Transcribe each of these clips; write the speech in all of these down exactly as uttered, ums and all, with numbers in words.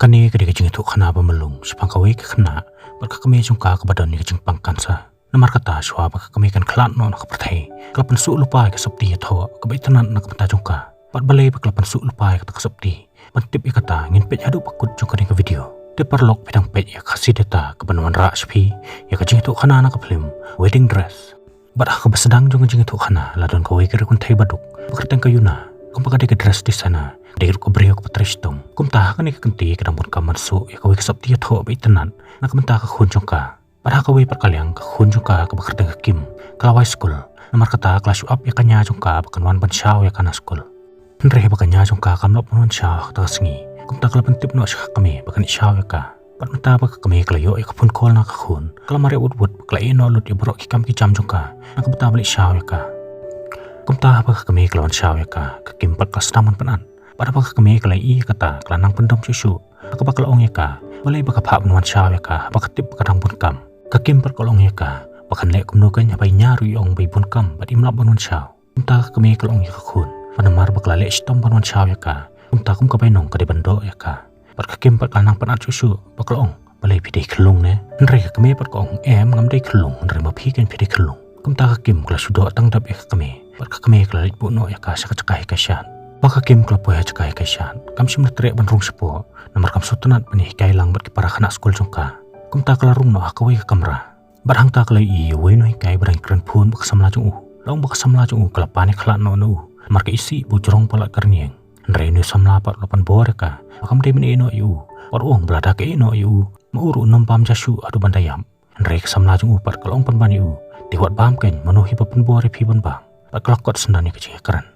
Kane ka dei ka jingïathuhkhana ba mlung shaphang kawei ka khynnah bad ka kmie jong ka kaba don ïa ka jingpang cancer. Namar kata, shuwa ba ka kmie kan khlad noh na ka pyrthei, ka la pynsuh lypa ïa ka sopti ïathoh kaba itynnad na ka bynta jong ka. Bad balei ba ka la pynsuh lypa ïa kata ka sopti? Ban tip ïa kata, ngin peit haduh ba kut jong kane ka video. Te paralok, phi dang peit ïa ka Khasi Data kaban wanrah sha phi ïa ka jingïathuhkhana na ka phlim Wedding Dress. Bad ha kaba sdang jong ka jingïathuhkhana la don kawei ka riewkynthei baduk ba kyrteng ka Yuna. Kumba ka dei ka dress designer, dei ruh ka briew kaba trei shitom. Kumta ha kane ka kynti ka dang bun kam ban suh ïa kawei ka sopti ïathoh ba itynnad na ka bynta ka khun jong ka. Bad ha kawei pat ka liang, ka khun jong ka kaba kyrteng ka Kim ka la wai skul. Namar kata ka la shu ap ïa ka nia jong ka ba kan wan ban shaw ïa ka na skul. Hynrei haba ka nia jong ka kam lah ban wan shaw ha kata ka sngi, kumta ka la pyntip noh sha ka kmie ba kan ïa shaw ïa ka. Bad mynta ba ka kmie ka la ïoh ïa ka phone call na ka khun, ka la mareh wut wut ba ka la ïeh noh lut ïa baroh ki kam ki jam jong ka na ka bynta ban leit shaw ïa ka. Kumta haba ka kmie ka la wan shaw ïa ka, ka Kim pat ka la sdang ban pynat. Bad haba ka kmie ka la ïohi ïa kata, ka la nang pyndom shuh shuh. Haba ka la ong ïa ka balei ba ka phah ban wan shaw ïa ka haba ka tip ba ka dang bun kam, ka Kim pat ka la ong ïa ka ba kan leh kumno keiñ haba i nia ruh i ong ba i bun kam bad im lah ban wan shaw. Kumta ka kmie ka la ong ïa ka khun ba namar ba ka la leh shitom ban wan shaw ïa ka, kumta kum ka bainong ka dei ban doh ïa ka. Bad ka Kim pat ka la nang pynat shuh shuh ba ka la ong, balei, phi dei khyllung ne? Hynrei ka kmie pat ka ong, em, ngam dei khyllung, hynrei ma phi keiñ phi dei khyllung. Kumta ka Kim ka la shu doh tang dep ïa ka kmie. Bad ka kmie ka la leit buh noh ïa ka sha ka jaka hikai shad. Ba ka Kim ka la poi ha jaka hikai shad, kam shym la treh ban rung shapoh namar kam sngewtynnad ban ïa hikai lang bad ki para khynnah skul jong ka. Kumta ka la rung noh ha kawei ka kamra. Bad hangta ka la ïohi ïa uwei u nonghikai ba dang kren phone bad ka samla jong u. La ong ba ka samla jong u ka la pan ïa khlad noh na u namar ka isih ba u jrong palat ka rynïeng. Hynrei une u samla pat u la pynbor ïa ka ba kam dei ban ïeh noh ïa u. Bad u ong ba lada ka ïeh noh ïa u, ma u ruh un ym bam ja shuh haduh ban da ïap. Hynrei ka samla jong u pat ka la ong pynban ïa u, te wat bam keiñ, mano hi ba pynbor ïa phi ban bam? Bad ka la kot syndon ïa ka jingïakren.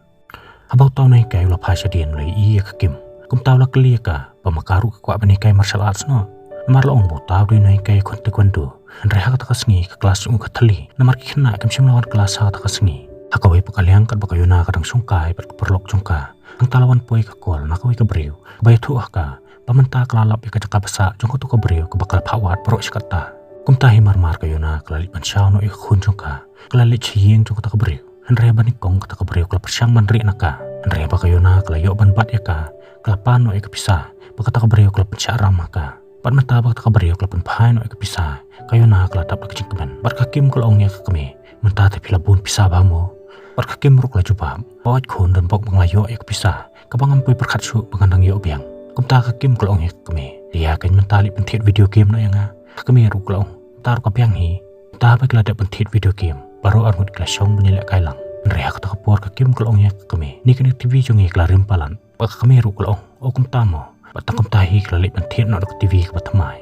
Haba uta u nonghikai u la phai shadien, u la ïohi ïa ka Kim. Kumta u la kylli ïa ka ba ma ka ruh ka kwah ban hikai martial arts noh. Namar la ong ba uta u dei u nonghikai khun taekwondo. Hynrei ha kata ka sngi ka klas jong u ka thylli namar ki khynnah kim shym la wan klas ha kata ka sngi. Ha kawei pat ka liang, katba ka Yuna ka dang shongkai bad ka paralok jong ka, hangta la wan poi ka call na kawei ka briew kaba ïathuh ha ka ba mynta ka la lap ïa ka jaka basa jong kato ka briew kaba ka la phah wad baroh shi katta. Kumta hi mar mar ka Yuna ka la leit ban shaw noh ïa ka khun jong ka. Ka la leit sha ïing jong kata ka briew. Hynrei haba nyngkong kata ka briew ka la pyrshang ban rieh na ka. Hynrei haba ka Yuna ka la ïoh ban bat ïa ka, ka la pan noh ïa ka pisa ba kata ka briew ka la pynshah ram ha ka. Bad mynta ba kata ka briew ka la pynphai noh ïa ka pisa, ka Yuna ka la dap da ka jingkmen. Bad ka Kim ka la ong ïa ka kmie, mynta te phi la bun pisa bha mo? Bad ka Kim ruh ka la jubab, hooid khun, don bok ba nga la ïoh ïa ka pisa kaba ngam poi pyrkhat shuh ba ngan dang ïoh biang. Kumta ka Kim ka la ong ïa ka kmie, te ïa keiñ mynta leit pynthied video game noh ïa nga. Ka kmie ruh ka la ong, mynta ruh ka biang hi. Mynta haba ki la dep pynthied video game, baroh arngut ki la shong ban ïalehkai lang. Hynrei ha kata ka por ka Kim ka la ong ïa ka kmie, ni kane ka T V jong ngi ka la rim palat. Bad ka kmie ruh ka la ong, o kumta mo. Bad tang kumta hi ka la leit ban thied noh da ka T V kaba thymmai.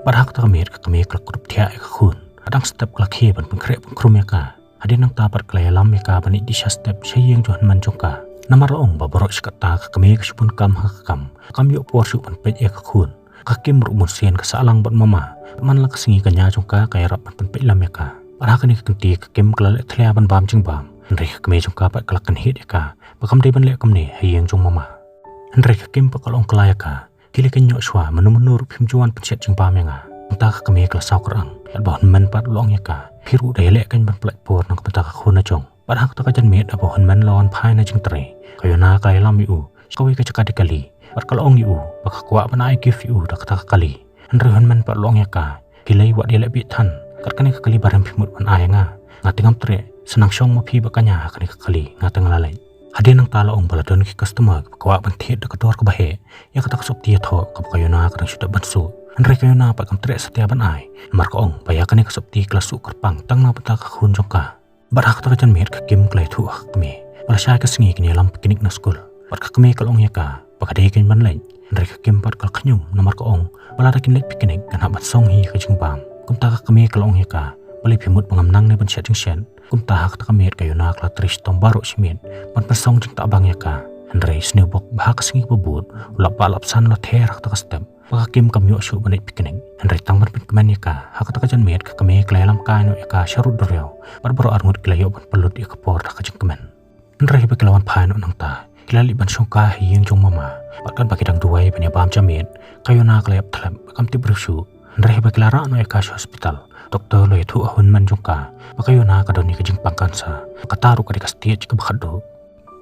Bad ha kata ka miet ka kmie ka la kurup thiah ïa ka khun. Bad dang step ka la khie ban pynkhreh pynkhrum ïa ka. Hadien nangta pat ka la ïalam ïa ka ban leit dih sha step sha ïing jong hynmen jong ka. Namar la ong ba baroh shi katta ka kmie ka shu bun kam ha ka kam, kam ïoh por shuh ban peit ïa ka khun. Ka Kim ruh bunsien ka sah lang bad mama. Man la ka sngi ka nia jong ka ka ïarap ban pynpeit lem ïa ka. Bad ha kane ka kynti ka Kim ka la leh thlia ban bam jingbam. Hynrei ka kmie jong ka pat ka la kynhied ïa ka ba kam dei ban leh kumne ha ïing jong mama. Hynrei ka Kim pat ka la ong kylla ïa ka, khie leit keiñ noh shuwa, mynno mynno ruh phim ju wan pynshet jingbam ïa nga. Mynta ka kmie ka la saw kyrang. Bad ba u hynmen pat u la ong ïa ka, phi ruh da ïaleh keiñ ban pyllait por na ka bynta ka khun la jong. Bad ha kata ka janmiet haba u hynmen u la wan phai na jingtrei, ka Yuna ka la ïalam ïa u sha kawei ka jaka die kali. Bad ka la ong ïa u ba ka kwah ban ai gift ïa u da kata ka kali. Hynrei u hynmen pat u la ong ïa ka, khie leit, wat ïaleh bieit than. Kat kane ka kali ba rem phi mut ban ai ïa nga, nga te ngam treh. Sa nang shong ma phi bad ka nia ha kane ka kali, nga te nga la leit. Hadien nangta la ong ba la don ki customer kiba kwah ban thied da ka dor kaba heh ïa kata ka sopti ïathoh kaba ka Yuna ka dang shu dep ban suh. Hynrei ka Yuna pat kam treh satia ban ai, namar ka ong ba ïa kane ka sopti ka la suh kyrpang tang na bynta ka khun jong ka. Bad ha kata ka janmiet ka Kim ka la ïathuh ha ka kmie ba lashai ka sngi kin ïalam picnic na skul. Bad ka kmie ka la ong ïa ka ba ka dei keiñ ban leit. Hynrei ka Kim pat ka la khñium namar ka ong ba lada kin leit picnic kan hap ban song hi ïa ka jingbam. Kumta ka kmie ka la ong ïa ka, balei phi mut ba ngam nang ne ban shet jingshet? Kumta ha kata ka miet ka Yuna ka la trei shitom baroh shi miet ban pynsong jingtah bang ïa ka. Hynrei sngewbok ba ha ka sngi kaba bud, u lapbah lapsan u la ther ha kata ka step ba ka Kim kam ïoh shuh ban leit picnic. Hynrei tang ban pynkmen ïa ka, ha kata ka janmiet ka kmie ka la ïalam kai noh ïa ka sha rud duriaw. Bad baroh arngut ki la ïoh ban pynlut ïa ka por da ka jingkmen. Hynrei haba ki la wan phai noh nangta, ki la leit ban shongkai ha ïing jong mama. Bad katba ki dang duwai ban ïa bam janmiet, ka Yuna ka la ïap thlep bad kam tip briew shuh. Hynrei haba ki la rah noh ïa ka sha hospital, doktor u la ïathuh ha u hynmen jong ka ba ka Yuna ka don ïa ka jingpang cancer. Kata ruh ka dei ka stage kaba khatduh.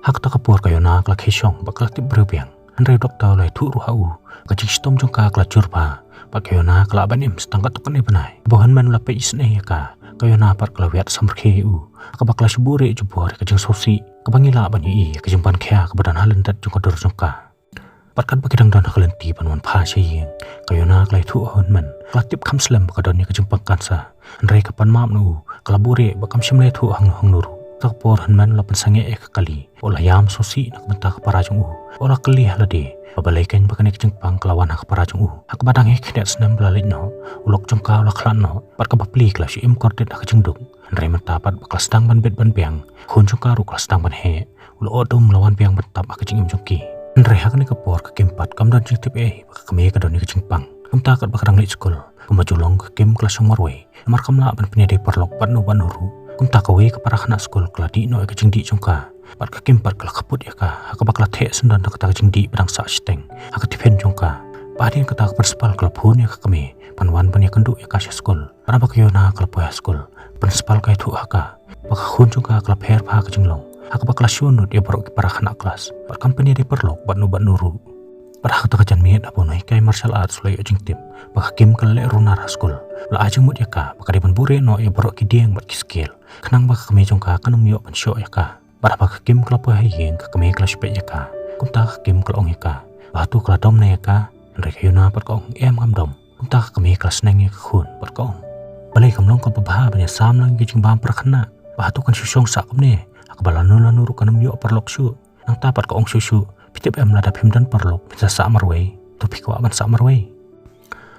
Ha kata ka por ka Yuna ka la khie shong bad ka la tip briew biang. Hynrei u doktor u la ïathuh ruh ha u, ka jingshitom jong ka ka la jur bha. Bad ka Yona ka lah ban im tang katto katne bnai. Haba u Hynmen u la peit isynei ïa ka, ka Yona pat ka la wiat samrkhie ïa u. Kaba ka la shu buhrieh jubor ïa ka jingsngewsih kaba ngi lah ban ïohi ïa ka jingpang khia kaba don ha lyndet jong ka dur jong ka. Bad katba ki dang don ha ka lynti ban wan phai sha ïing, ka Yona ka la ïathuh ha u Hynmen, ka la tip kham slem ba ka don ïa ka jingpang cancer. Hynrei ka pan map na u, ka la buhrieh bad kam shym la ïathuh hangno hangno ruh. Kata ka por u Hynmen u la pynsangeh ïa ka kali, u la ïam sngewsih na ka bynta ka para jong u. U la kylli ha lade ba balei keiñ ba kane ka jingpang ka la wan ha ka para jong u. Ha kaba dang heh khyndiat snem ba la leit noh, u lok jong ka u la khlad noh, bad kaba pli ka la shu im kordit ha ka jingduk. Hynrei mynta pat ba ka la sdang ban bit ban biang, khun jong ka ruh ka la sdang ban heh. U la ot um, la wan biang ban tap ha ka jingim jong ki. Hynrei ha kane ka por ka Kim pat kam don jingtip ei ba ka kmie ka don ïa ka jingpang. Kumta katba ka dang leit skul, kumba ju long ka Kim ka la shong marwei. Namar kam lah ban pynïadei paralok bad no bad no ruh. Kumta kawei ka para khynnah skul ka la dih noh ïa ka jingdih jong ka. Bad ka Kim pat ka la khappud ïa ka ha kaba ka la theh syndon da kata ka jingdih ba dang sah shiteng ha ka tiffin jong ka. Bad hadien kata ka principal ka la phone ïa ka kmie ban wan ban ïakynduh ïa ka sha skul. Haba ka Yona ka la poi ha skul, ka principal ka ïathuh ha ka ba ka khun jong ka ka la pher bha ha ka jinglong, ha kaba ka la shu nud ïa baroh ki para khynnah klas bad kam pynïadei paralok bad no bad no ruh. Bad ha kata ka janmiet haba u nonghikai martial arts u la ïoh jingtip ba ka Kim ka la leh runar ha skul, u la ai jingmut ïa ka ba ka dei ban buhrieh noh ïa baroh ki dieng bad ki skel, khnang ba ka kmie jong ka kan ym ïoh ban shoh ïa ka. Bad haba ka Kim ka la poi ha ïing, ka kmie ka la shu peit ïa ka. Kumta ka Kim ka la ong ïa ka ba hato ka la dom ne ïa ka. Hynrei ka Yona pat ka ong, em, ngam dom. Kumta ka kmie ka la sneng ïa ka khun bad ka ong, balei kam long kaba bha ban ïasam lang ïa ka jingbam para khynnah? Ba hato kan shu shong sah kumne ha kaba lano lano ruh kan ym ïoh paralok shuh? Nangta pat ka ong shuh shuh, phi tip em, lada phim don paralok phin sa sah marwei. To phi kwah ban sah marwei?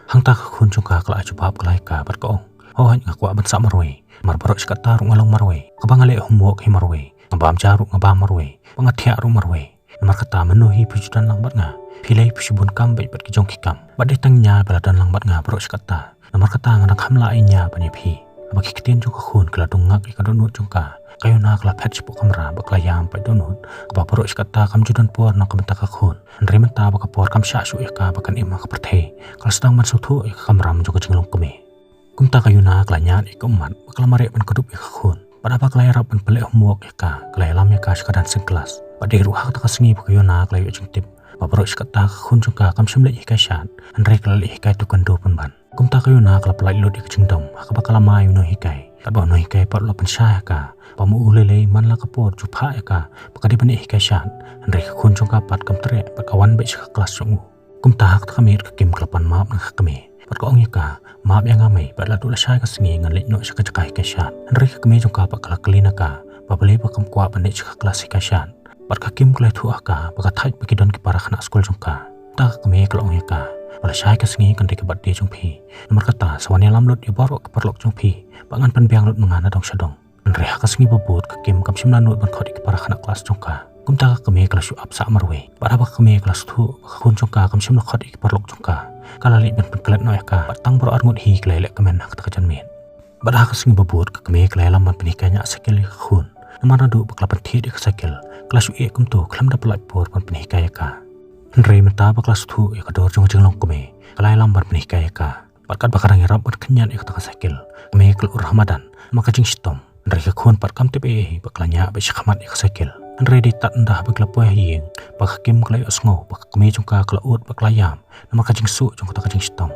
Hangta ka khun jong ka ka la ai jubab khlaiñ ïa ka bad ka ong, hooid, nga kwah ban sah marwei. Namar baroh shi katta ruh nga long marwei. Kaba nga leh homework hi marwei, nga bam ja ruh nga bam marwei, ba nga thiah ruh marwei. Namar kata mynno hi phi ju don lang bad nga, phi lei phi shibun kam bad bad ki jong ki kam. Bad dei tang nia ba la don lang bad nga baroh shi katta. Namar kata nga dang kham lah ïa nia ban ïa phi. Haba ki ktien jong ka khun ki la dung ngak ïa ka dohnud jong ka, ka Yona ka la phet shapoh kamra bad ka la ïam pat dohnud. Kaba baroh shi katta kam ju don por na ka bynta ka khun. Hynrei mynta ba ka por kam shah shuh ïa ka ba kan im ha ka pyrthei, ka la sdang ban sngewthuh ïa ka kamram jong ka jinglong kmie. Kumta ka Yona ka la ñiad ïa ka ummat bad ka la mareh ban kdup ïa ka khun. Bad haba ka la ïarap ban pynleh homework ïa ka, ka la ïalam ïa ka sha ka dancing class. Bad dei ruh ha kata ka sngi ba ka Yona ka la ïoh jingtip ba baroh shi katta ka khun jong ka kam shym leh hikai shad, hynrei ka la leh hikai taekwondo pynban. Kumta ka Yona ka la pyllait lut ïa ka jingdom ha kaba ka la mai ïa u nonghikai. Katba u nonghikai pat u la pynshai ha ka ba ma u lei lei man la ka por ju phah ïa ka ba ka dei ban leh hikai shad, hynrei ka khun jong ka pat kam treh bad ka wan beit sha ka klas jong u. Kumta ha kata ka miet ka Kim ka la pan map na ka kmie bad ka ong ïa ka, map ïa nga mei, bad la duh lashai ka sngi ngan leit noh sha ka jaka hikai shad. Hynrei ka kmie jong ka pat ka la kylli na ka ba balei ba kam kwah ban leit sha ka klas hikai shad. Bad ka Kim ka la ïathuh ha ka ba ka thait ba ki don ki para khynnah skul jong ka. Kumta ka kmie ka la ong ïa ka ba lashai ka sngi kan dei ka birthday jong phi. Namar kata sa wan ïalam lut ïa baroh ki paralok jong phi bad ngan pynbiang lut ma nga na dong sha dong. Hynrei ha ka sngi ba bud ka Kim kam shym la nud ban khot ïa ki para khynnah klas jong ka. Kumta ka kmie ka la shu ap sah marwei. Bad haba ka kmie ka la sngewthuh ba ka khun jong ka kam shym la khot ïa ki paralok jong ka, ka la leit ban pynklet noh ïa ka bad tang baroh arngut hi ka la ïaleh kmen ha kata ka janmiet. Bad ha ka sngi ba bud ka kmie ka la ïalam ban pynhikai ñiah cycle ïa ka khun. Namar naduh ba ka la pynthied ïa ka cycle, ka la shu ïeh kumto khlem da pynlait por ban pynhikai ïa ka. Hynrei mynta ba ka la sngewthuh ïa ka dor jong ka jinglong kmie, ka la ïalam ban pynhikai ïa ka. Bad katba ka dang ïarap ban khñiat ïa kata ka cycle, ka kmie ka la ur ha madan namar ka jingshitom. Hynrei ka khun pat kam tip ei ei ba ka la ñiah beit shakhmat ïa ka cycle. Hynrei dei tad ynda haba ki la poi ha ïing ba ka Kim ka la ïohsngew ba ka kmie jong ka ka la ud bad ka la ïam namar ka jingsuh jong kata ka jingshitom.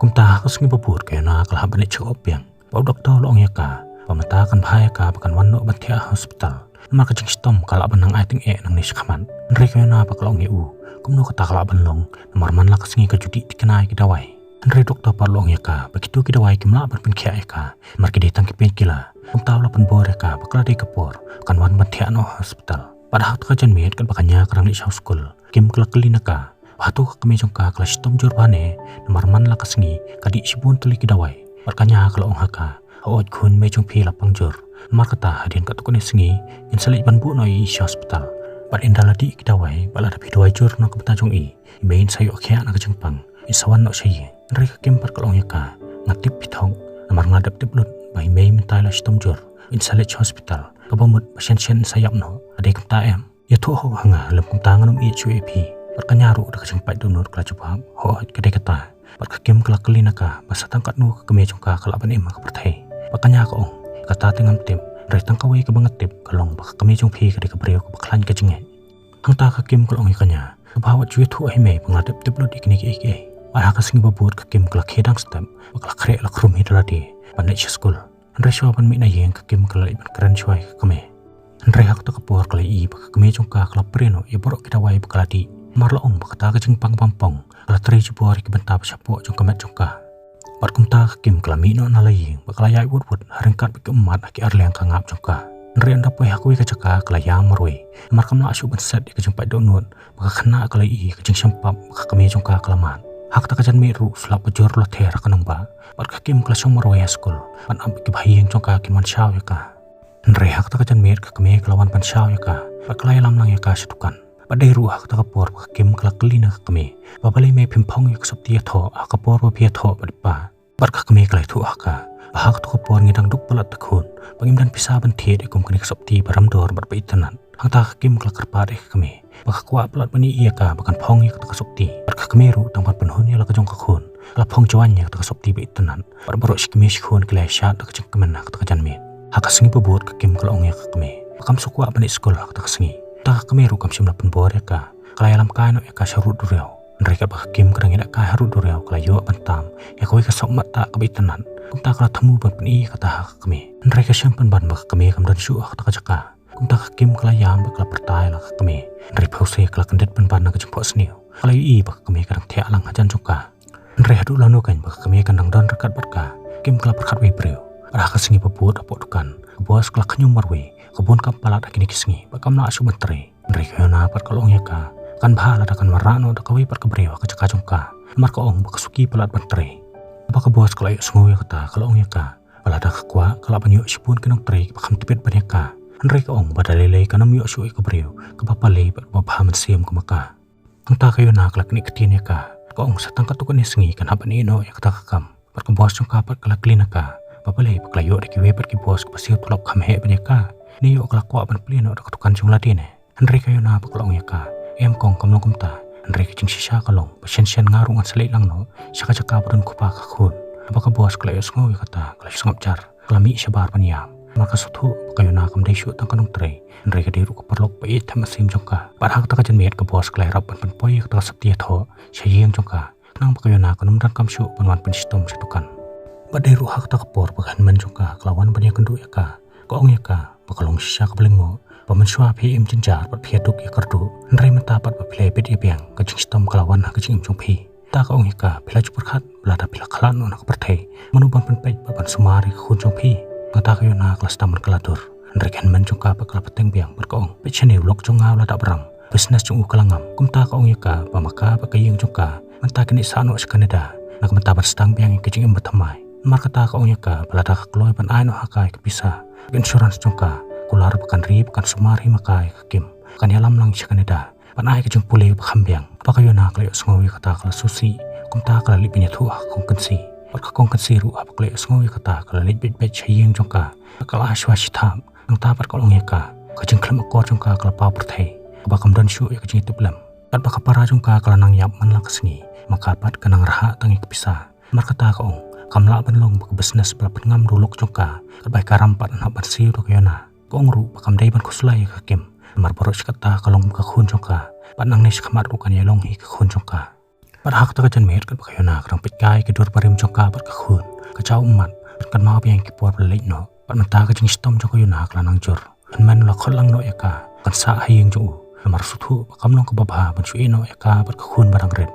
Kumta ha ka sngi ba bud ka Yona ka la hap ban leit check up biang. Bad u doktor u la ong ïa ka ba mynta kan bha ïa ka ba kan wan noh ban thiah ha hospital. Namar ka jingshitom ka lah ban nang ai tyngeh nangne shakhmat. Hynrei ka Yona pat ka la ong ïa u, kumno kata ka lah ban long, namar man la ka sngi ka ju dih thikna ïa ki dawai. Hynrei u doktor pat u la ong ïa ka ba kito ki dawai kim lah ban pynkhiah ïa ka, namar ki dei tang ki painkiller. Kumta u la pynbor ïa ka ba ka la dei ka por ba kan wan ban thiah noh ha hospital. Bad ha kata ka janmiet katba ka Nia ka dang leit sha skul, ka Kim ka la kylli na ka ba hato ka kmie jong ka ka la shitom jur bha ne, namar man la ka sngi ka dih shibun tylli ki dawai. Bad ka Nia ka la ong ha ka, hooid khun, mei jong phi la pang jur. Namar kata hadien katto katne sngi ngin sa leit ban buh noh ïa i sha hospital. Bad ynda la dih ki dawai bad lada phi duwai jur na ka bynta jong i, i mei in sa ïoh khiah na ka jingpang, in sa wan noh sha ïing. Hynrei ka Kim pat ka la ong ïa ka, nga tip phi thok, namar nga la dep tip lut ba i mei mynta i la shitom jur, in sa leit sha hospital. Kaba mut ba shen shen in sa ïap noh. Ka dei kumta em? Ïathuh hok ha nga, lym kumta ngan ym ïeit shuh ïa phi. Bad ka Nia ruh da ka jingpait dohnud ka la jubab, hooid, ka dei kata. Bad ka Kim ka la kylli na ka ba sa tang katno ka kmie jong ka ka lah ban im ha ka pyrthei. Bad ka Nia ka ong, kata te ngam tip, hynrei tang kawei kaba nga tip ka long ba ka kmie jong phi ka dei ka briew kaba khlaiñ ka jingngeit. Hangta ka Kim ka la ong ïa ka Nia Kaba wat ju ïathuh hi mei ba nga la dep tip lut ïa kine kiei kiei. Bad ha ka sngi ba bud ka Kim ka la khie dang step bad ka la khreh la khrum hi da lade ban leit sha skul. Hynrei shuwa ban mih na ïing ka Kim ka la leit ban kren shuwa ïa ka kmie. Hynrei ha kata ka por ka la ïohi ba ka kmie jong ka ka la prie noh ïa baroh ki dawai ba ka la dih. Namar la ong ba kata ka jingpang bam pong ka la trei jubor ïa ki bynta ba shapoh jong ka met jong ka. Bad kumta ka Kim ka la mih noh na la ïing bad ka la ïaid wut wut ha ryngkat bad ki ummat ha ki arliang ka ngap jong ka. Hynrei ynda poi ha kawei ka jaka ka la ïam marwei namar kam lah shuh ban set ïa ka jingpait dohnud ba ka khynnah ka la ïohi ka jingshem pap ba ka kmie jong ka ka la mad. Ha kata ka janmiet ruh slap ba jur la ther ha ka nongbah bad ka Kim ka la shong marwei ha skul ban ap ba ki bahaïing jong ka kin wan shaw ïa ka. Hynrei ha kata ka janmiet ka kmie ka la wan ban shaw ïa ka bad ka la ïalam lang ïa ka sha dukan. Bad dei ruh ha kata ka por ba ka Kim ka la kylli na ka kmie ba balei me phim phong ïa ka sopti ïathoh ha ka por ba phi ïathoh bad i pa. Bad ka kmie ka la ïathuh ha ka ba ha kata ka por ngi dang duk palat da khun ba ngim don pisa ban thied ïa kum kane ka sopti ba rem dor bad ba itynnad. Hangta ka Kim ka la kyrpad ïa ka kmie ba ka kwah palat ban ïohi ïa ka ba kan phong ïa kata ka sopti. Bad ka kmie ruh tang ban pynhun ïa la ka jong ka khun ka la phong jowaiñ ïa kata ka sopti ba itynnad. Bad baroh shi kmie shi khun ki la ïashad da ka jingkmen ha kata ka janmiet. Ha ka sngi ba bud ka Kim ka la ong ïa ka kmie ba kam shu kwah ban leit skul ha kata ka sngi. Te ka kmie ruh kam shym la pynbor ïa ka, ka la ïalam kai noh ïa ka sha rud duriaw. Hynrei katba ka Kim ka dang ïaleh kai ha rud duriaw ka la ïoh ban tam ïa kawei ka sop mattah kaba itynnad. Kumta ka la thmu ban pyni ïa kata ha ka kmie. Hynrei ka shem pynban ba ka kmie kam don shuh ha kata ka jaka. Kumta ka Kim ka la ïam bad ka la pyrta ïa la ka kmie. Hynrei phewse ka la kyndit pynban na ka jingphohsniew. Ka la ïohi ba ka kmie ka dang thiah lang hajan jong ka. Hynrei haduh lano kan ba ka kmie kan dang don ryngkat bad ka, ka Kim ka la pyrkhat wei briew. Bad ha ka sngi ba bud hapoh dukan ka bos ka la khñium marwei, ka bun kam palat ha kine ki sngi bad kam lah shuh ban trei. Hynrei ka Yona pat ka la ong ïa ka, kan bha lada kan wanrah noh da kawei pat ka briew ha ka jaka jong ka. Namar ka ong ba ka suki palat ban trei. Haba ka bos ka la ïohsngew ïa kata ka la ong ïa ka ba lada ka kwah ka lah ban ïoh shibun ki nongtrei kiba kham tbit ban ïa ka. Hynrei ka ong ba da lei lei kan ym ïoh shuh ïa ka briew kaba pale bad kaba bha mynsiem kum ma ka. Hangta ka Yona ka la knieh ktien ïa ka, ka ong sa tang katto katne sngi kan hap ban ïeh noh ïa kata ka kam. Bad ka bos jong ka pat ka la kylli na ka ba balei ba ka la ïoh da kiwei pat ki bos kiba siew tulop kham heh ban ïa ka. Ne ïoh ka la kwah ban plie noh da ka dukan jong lade ne. Hynrei ka Yona pat ka la ong ïa ka, em kong, kam long kumta. Hynrei ka jingshisha ka long ba shen shen nga ruh ngan sa leit lang noh sha ka jaka ba don kpa ka khun. Haba ka bos ka la ïohsngew ïa kata ka la sngap jar, ka la mih shabar ban ïam. Namar ka sngewthuh ba ka Yona kam dei shuh tang ka nongtrei, hynrei ka dei ruh ka paralok ba ïeit ha mynsiem jong ka. Bad ha kata ka janmiet ka bos ka la ïarap ban pynpoi ïa kata ka sopti ïathoh sha ïing jong ka, khnang ba ka Yona kan ym donkam shuh ban wan pynshitom sha dukan. Bad dei ruh ha kata ka por ba ka hynmen jong ka ka la wan ban ïakynduh ïa ka, ka ong ïa ka ba ka long shisha kaba lyngngoh ba mynshuwa phi im jynjar bad phi ïaduk ïakyrduh, hynrei mynta pat ba phi la ïabit ïabiang ka jingshitom ka la wan ha ka jingim jong phi. Te ka ong ïa ka, phi la ju pyrkhat ba lada phi la khlad noh na ka pyrthei, mano ban pynpeit bad ban sumar ïa ka khun jong phi? Hangta ka Yona ka la sdang ban kylla dur. Hynrei ka hynmen jong ka pat ka la pateng biang bad ka ong, peit shane, u lok jong nga u la dap ram, business jong u ka la ngam. Kumta ka ong ïa ka ba ma ka bad ka ïing jong ka mynta kin ïeh sah noh sha Canada na ka bynta ban sdang biang ïa ka jingim ba thymmai. Namar kata ka ong ïa ka ba lada ka kloi ban ai noh ha ka ïa ka pisa ka insurance jong ka, kular ba kan ri ba kan sumar hi ma ka ïa ka Kim, kan ïalam lang sha Canada ban ai ka jingpule ba kham biang. Haba ka Yona ka la ïohsngew ïa kata ka la sngewsih, kumta ka la leit ban ïathuh ha ka kong kynsi. Bad ka kong kynsi ruh haba ka la ïohsngew ïa kata ka la leit beit beit sha ïing jong ka, ka la ai shuwa shi thap. Nangta pat ka la ong ïa ka, ka jingkhlem akor jong ka ka la paw pyrthei, kaba kam don shuh ïa ka jingïatiplem. Katba ka para jong ka ka la nang ïap man la ka sngi, ma ka pat ka nang rhah tang ïa ka pisa. Namar kata ka ong, kam lah ban long ba ka business ba la pynngam da u lok jong ka, katba ïa ka ram pat yn hap ban siew da ka Yona. Ka ong ruh ba kam dei ban khuslai ïa ka Kim, namar baroh shi katta ka long ka khun jong ka, bad nangne shakhmat ruh kan ïalong hi ka khun jong ka. Bad ha kata ka janmiet katba ka Yona ka dang peit kai ka dur barim jong ka bad ka khun, ka jaw ummat, kan kynmaw biang ïa ki por ba la leit noh. Bad mynta ka jingshitom jong ka Yona ka la nang jur. Hynmen u la khot lang noh ïa ka, kan sah ha ïing jong u. Namar u sngewthuh ba kam long kaba bha ban shu ïeh noh ïa ka bad ka khun ba dang rit.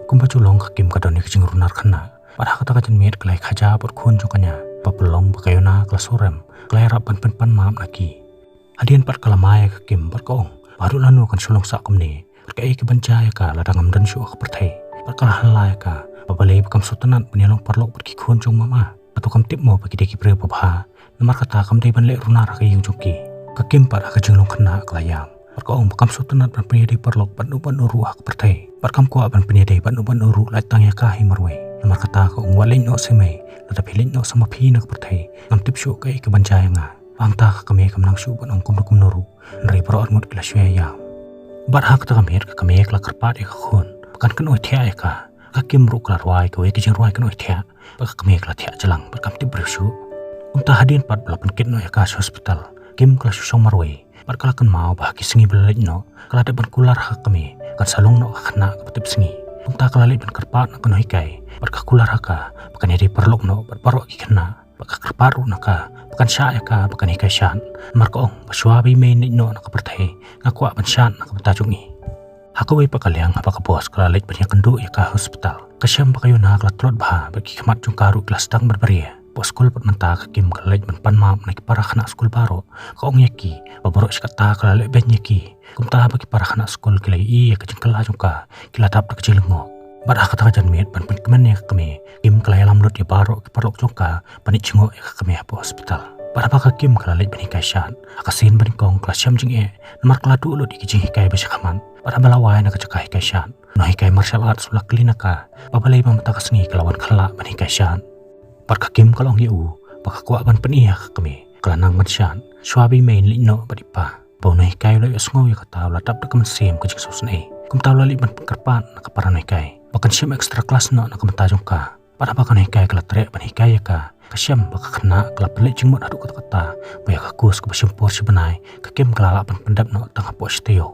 Kumba ju long, ka Kim ka don ïa ka jingrunar khynnah. Bad ha kata ka janmiet ka la ïakhaja bad khun jong ka nia, ba pynlong ba ka Yona ka la surem, ka la ïarap ban pynpan map na ki. Hadien pat ka la mai ïa ka Kim bad ka ong ba haduh lano kan shu long sah kumne, bad kaei kaban jia ïa ka lada ngam don shuh ha ka pyrthei. Bad ka la hynla ïa ka ba balei ba kam sngewtynnat ban ïalong paralok bad ki khun jong mama. Hato kam tip mo ba ki dei ki briew babha, namar kata kam dei ban leh runar ha ka ïing jong ki. Ka Kim pat ha ka jinglong khynnah ka la ïam bad ka ong ba kam sngewtynnat ban pynïadei paralok bad uno bad uno ruh ha ka pyrthei. Bad kam kwah ban pynïadei bad uno bad uno ruh lait tang ïa ka hi marwei. Namar kata ka ong, wat leit noh seh mei, lada phi leit noh sa ma phi na ka pyrthei, ngam tip shuh kaei kaban jia ïa nga. Hangta ka kmie kam nang shuh ban ong kumno kumno ruh, hynrei baroh arngut ki la shu ïa ïam. Bad ha kata ka miet ka kmie ka la kyrpad ïa ka khun ba kan kynnoh thiah ïa ka. Ka Kim ruh ka la rwai kawei ka jingrwai kynnoh thiah bad ka kmie ka la thiah jlang bad kam tip briew shuh. Kumta hadien pat ba la pynkit noh ïa ka sha hospital, Kim ka la shu shong marwei Bad ka la kynmaw ba ha ki sngi ba la leit noh, ka la dep ban kular ha ka kmie kan sa long noh ka khynnah kaba tip sngi. Kumta ka la leit ban kyrpad na ka nonghikai bad ka kular ha ka ba kan ïadei paralok noh bad baroh ki khynnah. Bad ka kyrpad ruh na ka ba kan shah ïa ka ba kan hikai shad. Namar ka ong ba shuwa ba i mei in leit noh na ka pyrthei, nga kwah ban shad na ka bynta jong i. Ha kawei pat ka liang, haba ka boss ka la leit ban ïakynduh ïa ka ha hospital, ka shem ba ka Yuna ka la tlot bha bad ki khmat jong ka ruh ki la sdang ban bria. Hapoh skul pat mynta ka Kim ka la leit ban pan map na ki para khynnah skul baroh. Ka ong ïa ki ba baroh shi katta ka la leh beiñ ïa ki. Kumta haba ki para khynnah skul ki la ïohi ïa ka jingkylla jong ka, ki la dap da ka jinglyngngoh. Bad ha kata ka janmiet ban pynkmen ïa ka kmie, Kim ka la ïalam lut ïa baroh ki paralok jong ka ban ïoh jngoh ïa ka kmie hapoh hospital. Bad haba ka Kim ka la leit ban hikai shad, ha ka sien banyngkong ka la shem jingeh namar ka la duh lut ïa ki jinghikai ba sha khmat. Bad haba la wai na ka jaka hikai shad, u nonghikai martial arts u la kylli na ka ba balei ba mynta ka sngi ka la wan khlak ban hikai shad. Bad ka Kim ka la ong ïa u ba ka kwah ban pyni ha ka kmie ka la nang ban shad shuwa ba i mei in leit noh bad i pa. Ba u nonghikai u la ïohsngew ïa kata, u la dap da ka mynsiem ka jingsngewsynei. Kumta u la leit ban pynkyrpad na ka para nonghikai ba kan shim extra class noh na ka bynta jong ka. Bad haba ka nonghikai ka la treh ban hikai ïa ka, ka shem ba ka khynnah ka la pynleit jingmut haduh katta katta, ba ïa ka course kaba shim por shi bnai ka Kim ka la lah ban pyndep noh tang hapoh shi taïew.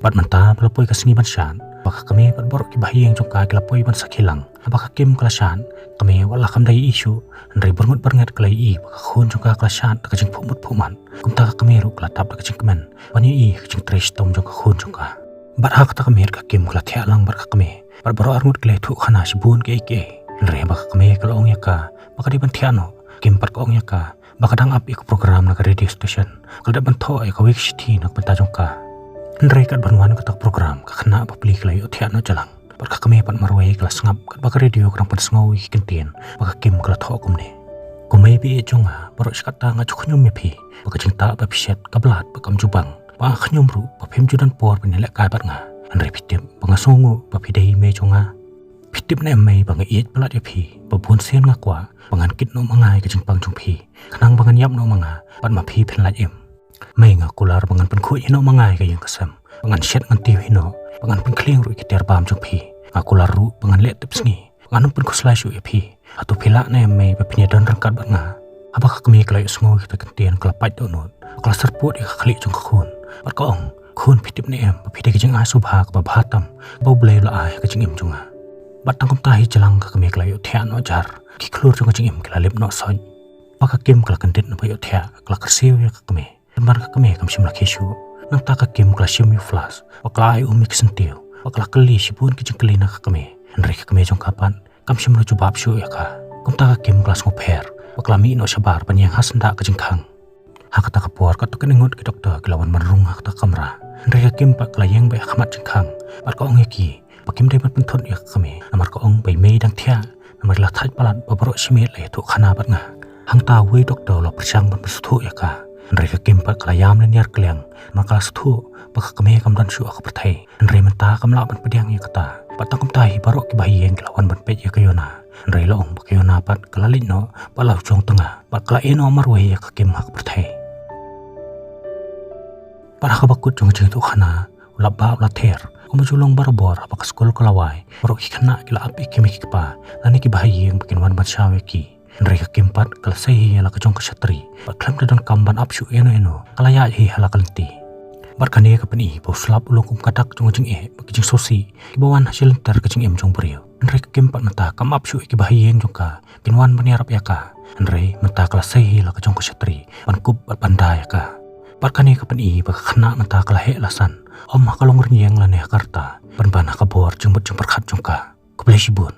Bad mynta ba la poi ka sngi ban shad, ba ka kmie bad baroh ki bahaïing jong ka ki la poi ban sakhi lang. Haba ka Kim ka la shad, ka kmie wat la kam da ïohi shuh, hynrei byrngut byrnget ka la ïohi ba ka khun jong ka ka la shad da ka jingphuh mut phuh mat. Kumta ka kmie ruh ka la dap da ka jingkmen ban ïohi ka jingtrei shitom jong ka khun jong ka. Bad ha kata ka miet ka Kim ka la thiah lang bad ka kmie, bad baroh arngut ki la ïathuh khana shibun kiei kiei. Hynrei haba ka kmie ka la ong ïa ka ba ka dei ban thiah noh, ka Kim pat ka ong ïa ka ba ka dang ap ïa ka program na ka radio station, ka la dep ban thoh ïa kawei ka shithi na ka bynta jong ka. Hynrei katba wan kata ka program, ka khynnah bapli ka la ïohthiah noh jalang. Bad ka kmie pat marwei ka la sngap katba ka radio ka dang pynsngew ïa ki kyntien ba ka Kim ka la thoh kumne: Ko mei ba ïeit jong nga, baroh shi katta nga ju khñium ïa phi ba ka jingtah ba phi shet ka blad bad kam ju bang. Ba nga khñium ruh ba phim ju don por ban ïalehkai bad nga. Hynrei phi tip ba nga sngewnguh ba phi dei i mei jong nga. Phi tip ne em mei ba nga ïeit palat ïa phi, ba bun sien nga kwah ba ngan kit noh ma nga ïa ka jingpang jong phi, khnang ba ngan ïap noh ma nga bad ma phi phin lait im. Mei, nga kular ba ngan pynkhuid hi noh ma nga ïa ka ïing ka sem, ba ngan shet ngan tiew hi noh, ba ngan pynkhlieng ruh ïa ki tiar bam jong phi. Nga kular ruh ba ngan leh tip sngi, ba ngan ym pynkhuslai shuh ïa phi. Hato phi lah ne em mei ba phin ïadon ryngkat bad nga? Haba ka kmie ka la ïohsngew ïa kita ki kyntien ka la pait dohnud, ka la syrpud ïa ka khlieh jong ka khun, bad ka ong: Khun, phi tip ne em ba phi dei ka jingai sngewbha kaba bha tam kaba U Blei u la ai ha ka jingim jong nga? Bad tang kumta hi jalang ka kmie ka la ïohthiah noh jar, ki khlur jong ka jingim ki la lip noh soit. Ba ka Kim ka la kyndit naba ïohthiah, ka la kyrsiew ïa ka kmie. Namar ka kmie kam shym la khie shuh. Nangta ka Kim ka la shim ïa u flask, bad ka la ai um ïa ki syntiew, bad ka la kylli shibun ki jingkylli na ka kmie. Hynrei ka kmie jong ka pat kam shym la jubab shuh ïa ka. Kumta ka Kim ka la sngewpher, bad ka la mih noh shabar ban ïeng ha syndah ka jingkhang. Ha kata ka por katto katne ngut ki doktor ki la wan ban rung ha kata ka kamra. Hynrei ka Kim pat ka la ïeng beit ha khmat jingkhang, bad ka ong ïa ki ba kim dei ban pynthut ïa ka kmie, namar ka ong ba i mei dang thiah, namar i la thait palat ba baroh shi miet la ïathuh khana bad nga. Hangta uwei u doktor u la pyrshang ban pynsngewthuh ïa ka, hynrei ka Kim pat ka la ïam lynñiar kliang, namar ka la sngewthuh ba ka kmie kam don shuh ha ka pyrthei. Hynrei mynta kam lah ban pdiang ïa kata. Bad tang kumta hi baroh ki bahaïing ki la wan ban peit ïa ka Yuna. Hynrei la ong ba ka Yuna pat ka la leit noh bad la u jong tnga, bad ka la ïeh noh marwei ïa ka Kim ha ka pyrthei. Bad ha kaba kut jong ka jingïathuh khana, u lap ba u la ther. Kumba ju long barabor, haba ka skul ka la wai, baroh ki khynnah ki la ap ïa ki mei ki kpa lane ki bahaïing ba kin wan ban shaw ïa ki. Hynrei ka Kim pat ka la sei hi ha la ka jong ka shatri, bad khlem da donkam ban ap shuh ïano ïano, ka la ïaid hi ha la ka lynti. Bad kane ka pyni ba u slap u long kum ka dak jong ka jingeh bad ka jingsngewsih kiba wan ha shilynter ka jingim jong u briew. Hynrei ka Kim pat mynta kam ap shuh ïa ki bahaïing jong ka kin wan ban ïarap ïa ka. Hynrei mynta ka la sei hi ha la ka jong ka shatri ban kup bad ban da ïa ka. Bad kane ka pyni ba ka khynnah mynta ka la heh la san, ym ha ka longrynïeng lane ha ka rta, pynban ha ka bor jingmut jingpyrkhat jong ka. Khublei shibun.